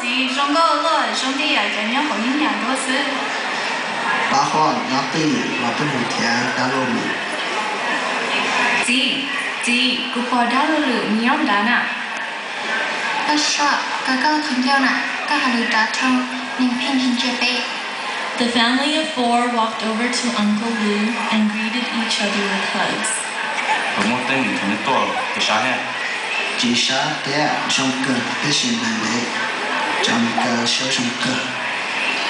Txiv, zoo nkauj luaj, zoo li yam cov nyob hauv ib yam duab xwb. Paj Huab, nyob twj ywm los peb mus nrhiav dab laug lwm. Txiv, txiv, kuv pom dab laug lwm nws nyob nrad na. Paj Huab, koj qhov ncauj na, koj hais lus dav dhau, nws pheej ntsia peb. The family of four walked over to Uncle Lou and greeted each other with hugs. Puas muaj teeb meem nrog neb tuaj, puas sab thiab? Tsis sab thiab, zoo kawg, tab sis ntev ntev, cov Meskas siab zoo kawg.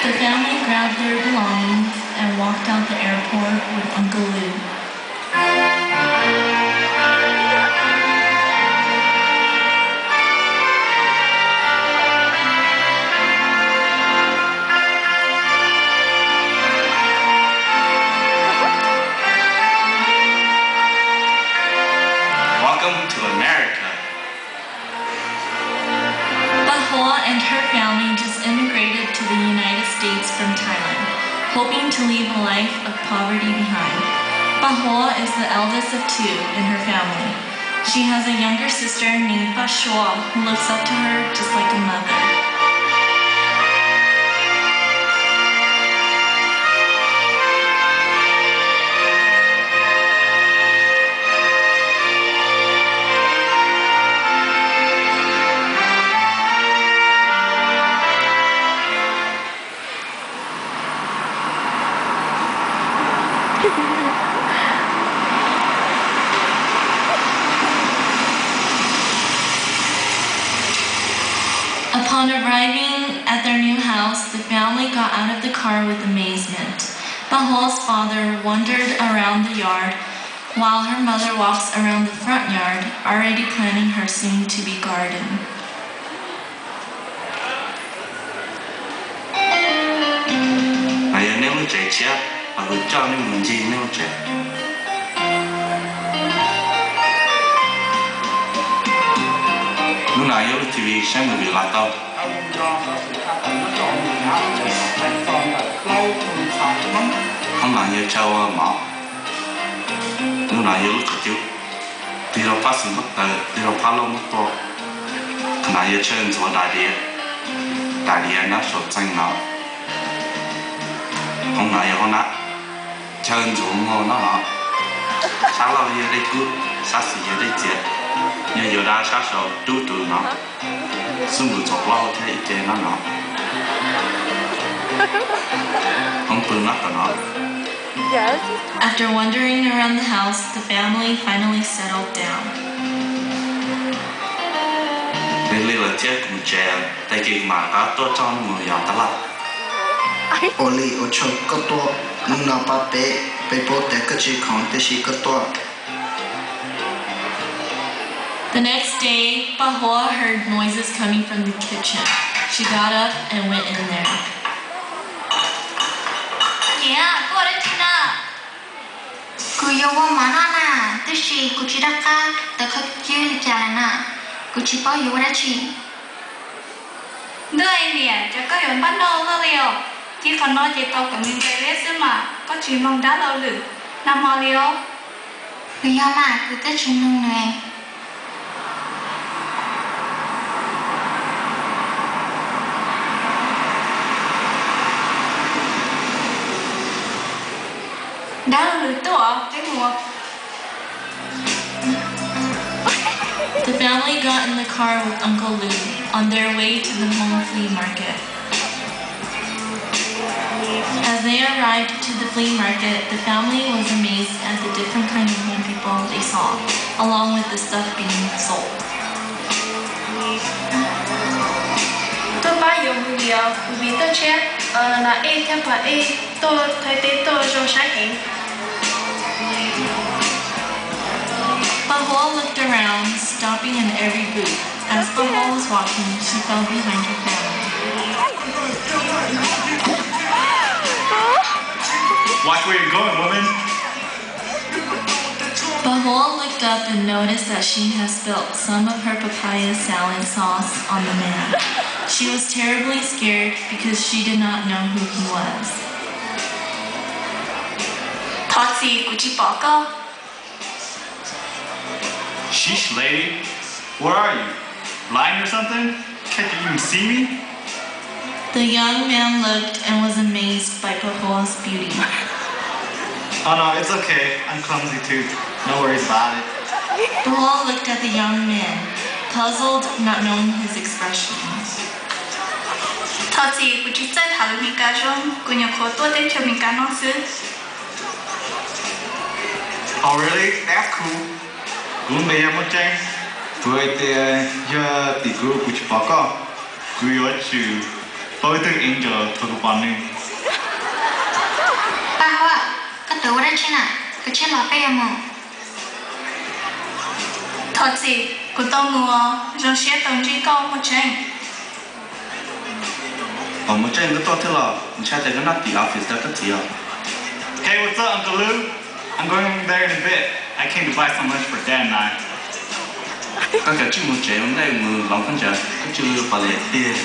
The family grabbed their belongings and walked out the airport with Uncle Lou. Welcome to America. Paj Huab and her family just immigrated to the United States from Thailand, hoping to leave a life of poverty behind. Paj Huab is the eldest of two in her family. She has a younger sister named Paj Suav who looks up to her just like a mother. Upon arriving at their new house, the family got out of the car with amazement. Paj Huab's father wandered around the yard, while her mother walks around the front yard, already planning her soon-to-be garden. No yog nej lub tsev tshiab, kuv coj nej mus ncig nej lub tsev. Lub no yog lub T V saib movie los tau. Hoob no yog chaw ua mov. Lub no yog lub qhov cub. Tig rau phab xis muab taws, tig rau phab lauj muab tua. Qhov no yog chaw ntxuav daim diav, daim diav nyob saum txee no. Hoob no yog hoob nab, chaw ntxuav muag nyob no. Sab laug yog dej kub, sab xis yog dej txias. Yog yuav dab sab saud rub rau no. Xub npus txhuam plaub hau thiab ib ce nyob no. Hoob pw nyob tom no. After wandering around the house, the family finally settled down. Lig lig lawm thiab kuv mus tsev, tag kis kuv mam rov qab tuaj coj nej mus yos tab laj. Ua li ua tsaug koj tuaj, hnub no pab peb, peb paub tias koj tsis khoom tiam sis koj tuaj. The next day, Paj Huab heard noises coming from the kitchen. She got up and went in there. Niam, koj ua dab tsi na? Kuv yuav ua mov noj na, tab sis kuv tsis nco qab tawv qhov cub li cas lawm na, kuv tsis paub yuav ua dab tsi. Ntuj, niam, cas koj yuav npaj noj luaj li os? Tig qhov no ces tau kom nws nqes liab xwb mas, koj tsis mloog dab laug lwm nag hmo li os? Kuv yog mas kuv twb tsis mloog nws. Dab laug lwm tuaj, peb mus. The family got in the car with Uncle Lou on their way to the Hmong flea market. As they arrived to the flea market, the family was amazed at the different kind of Hmong people they saw, along with the stuff being sold. Tuaj pab yuav movie os, movie tuaj tshiab, nas ej thiab pas ej tuaj Thaib teb tuaj zoo saib heev. Paj Huab looked around, stopping in every booth. As Paj Huab was walking, she fell behind her family. Watch where you're going, woman. Paj Huab looked up and noticed that she had spilt some of her papaya salad sauce on the man. She was terribly scared because she did not know who he was. Thov txim, kuv tsis pom koj. Sheesh, lady. Where are you? Blind or something? Can't you even see me? The young man looked and was amazed by Pahoa's beauty. Oh no, it's okay. I'm clumsy too. No worries about it. Pahoa looked at the young man, puzzled, not knowing his expression. Thov txim, kuv tsis txawj tham lus Mis Kas zoo, kuv nyuam qhuav tuaj teb chaws Mis Kas no xwb. Oh really? That's cool. Kuv lub npe yog Muaj Tseeb. Kuv hais tias yog tim kuv, kuv tsis pom koj, kuv yuav tsum tau ib tug angel thaum kuv pom nws. Paj Huab, koj tuav ua dab tsi na? Kav tsij los peb yuav mus. Thov txim, kuv tau mus, zoo siab tau ntsib koj Muaj Tseeb. Muaj Tseeb, koj tuaj thiab los? Ntshai tias koj noj tim office tau koj txiv os. Hey, what's up, Uncle Lou? I'm going there in a bit. I came to buy some lunch for Dad and I. Koj kav tsij mus tsev ua ntej mus hloov khaub ncaws, koj cia li pom li tiag.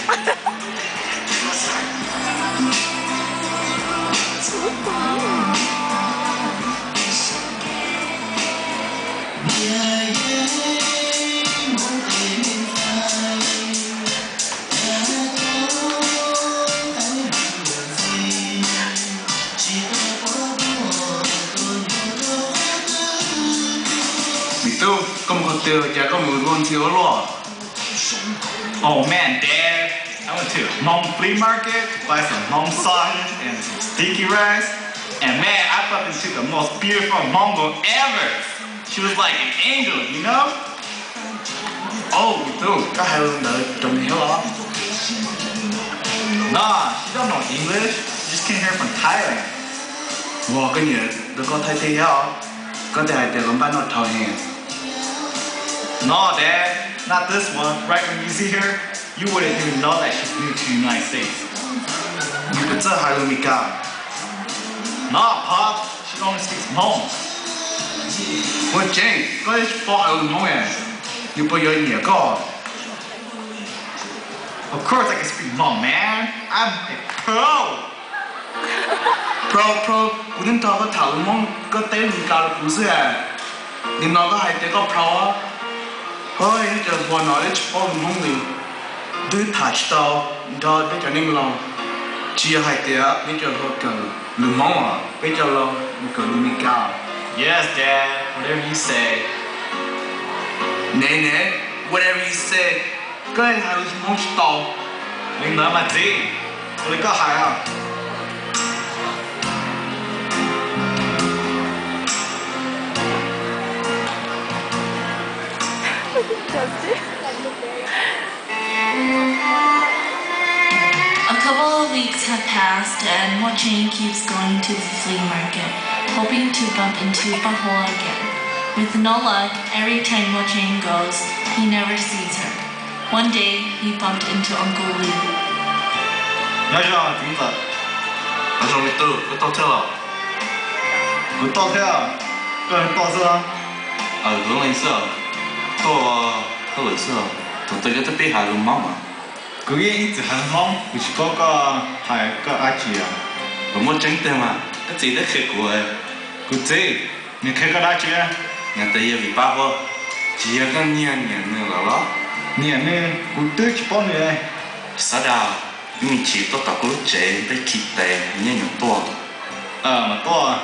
Niam tub, koj mus qhov twg cas koj mus ua ntxhi ua luaj? Oh man, Dad, I went to Hmong flea market to buy some Hmong sausage and some sticky rice, and man, I bumped into the most beautiful Hmong girl ever. She was like an angel, you know? Oh, niam tub, koj hais lus ntawd rau nws thiab los? Nah, she don't know English. She just came here from Thailand. Ua, koj nyiam tus nkauj Thaib thiab os? Koj twb hais tias lawv npaj noj dhau heev. No, Dad, not this one. Right when you see her, you wouldn't even know that she's new to the United States. Nws puas txawj hais lus Mis Kas? Nah, Pops, she only speaks Hmong. Muaj Tseeb, koj yeej tsis paub hais lus Hmoob, nws puas yuav nyiam koj? Of course I can speak Hmong, man. I'm a pro. Pro, pro, kuv twb nrog koj tham lus Hmoob, koj teb Mis Kas rau kuv xwb. Nim no koj hais tias koj pro. Oj, neb cov hluas no twb tsis paub lus Hmoob li, twb tham tsis tau nrog peb cov neej laus. Tsis yog hais tias neb cov hluas kawm lus Hmoob, peb cov laus mus kawm lus Mis Kas. Yes, Dad, whatever you say. Ne ne, whatever you say. Koj hais lus Hmoob tsis tau li ntawd mas txiv, ua li koj hais os. A couple of weeks have passed, and Muaj Tseeb keeps going to the flea market, hoping to bump into Paj Huab again. With no luck, every time Muaj Tseeb goes, he never sees her. One day, he bumped into Uncle Lou. Nyob zoo txiv ntxawm. Nyob zoo me tub, koj tuaj thiab los? Kuv tuaj thiab, koj tuaj xwb los? Kuv leej xwb, tuaj tuaj lawm xwb. Thaum twg koj twb pib hais lus Hmoob mas? Kuv yeej ib txwm hais lus Hmoob, kuv tsis paub koj hais koj dab tsi os. Puas Muaj Tseeb tiag mas? Koj txiv twb qhia kuv. Kuv txiv? Nws qhia koj dab tsi? Nws tias yog vim Paj Huab, tsis yog koj nyiag nyiam nws lawm los? Nyiam nws? Kuv twb tsis paub nws. Tsis xav dag, ib me chim tuaj tom kuv lub tsev peb khi tes nyiaj nyuam tuaj. Mas tuaj.